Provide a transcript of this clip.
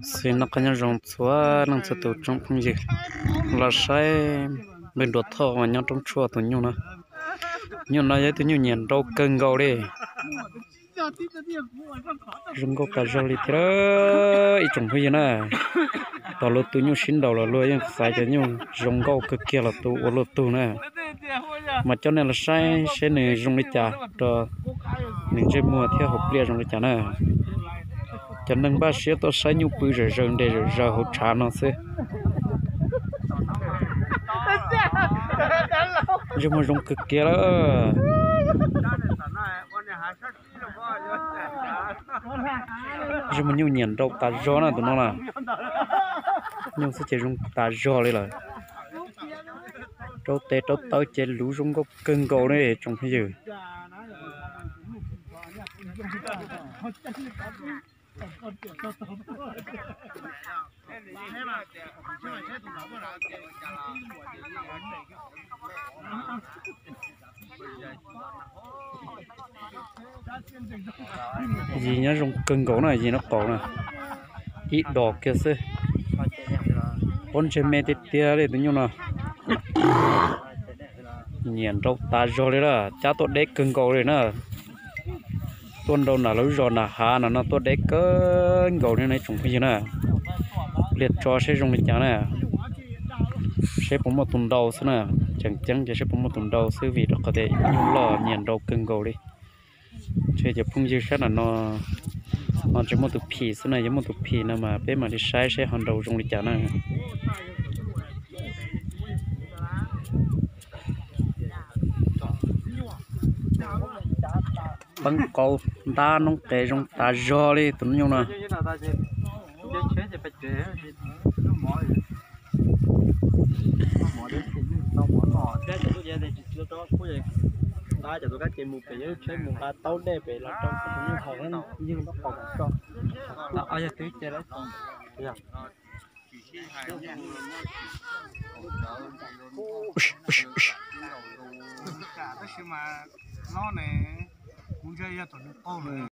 Xws li no, qhov nyob zoo txhua leej txhua tus tsoom phooj ywg los saib npawg Nruas Thoj uas nyob roob tshuaj tus nyuj no. Nyuj no yog ib tug nyuj nyiam nrau kawg nkaus li. Zoo nkauj tas zog li thiab ib tsoom phooj ywg na. Tos luag tu nyuj sib nraus los luag yeej xaiv cov nyuj zoo nkauj kawg kiag los tu ua luag tug na. Mas coj nej los saib seb nws zoo li cas rau nws ntsej muag thiab hauv pliaj zoo li cas na. Cov neeg npaj siab tuaj saib nyuj pw zawm zaws nres zawm zaws hauv tshav no xwb. Ntsej muag zoo kawg kiag lawm. Ntsej muag nyuj nyiam nrau tas zog na tus no na. Nyuj xwb ces zoo tas zog li lawm. Rau tes rau taw ces luv zoo nkauj kawg nkaus li tsoom phooj ywg. Yim nyob zoo kawg nkaus na, yim nyob qaum na, ib dos kiag xwb. Pob ntseg me tiag tiag li tus nyuj no. Nyiam nrau tas zog li lawm, cab tuaj deb kawg nkaus li na. Tuaj nrau nram lawv zos nram hav no no tuaj deb kawg nkaus li no ib tsoom phooj ywg na. Pliag tso seb zoo li cas na. Seb puas muaj tus nrau xwb na. Tseem ceeb ces seb puas muaj tus nrau xwb vim rau qhov tias nyuj loj nyiam nrau kawg nkaus li. Ntshe cov phooj ywg sab nram no, no tsis muaj tus phim xwb na, yog muaj tus phim no mas peb mam li saib seb ho nrau zoo li cas na. Peeb qau ntab noob qes zoo tas zog li tus nyuj no. Tab sis mas no ne, kuv ntshai yog tom nws qaug lawm.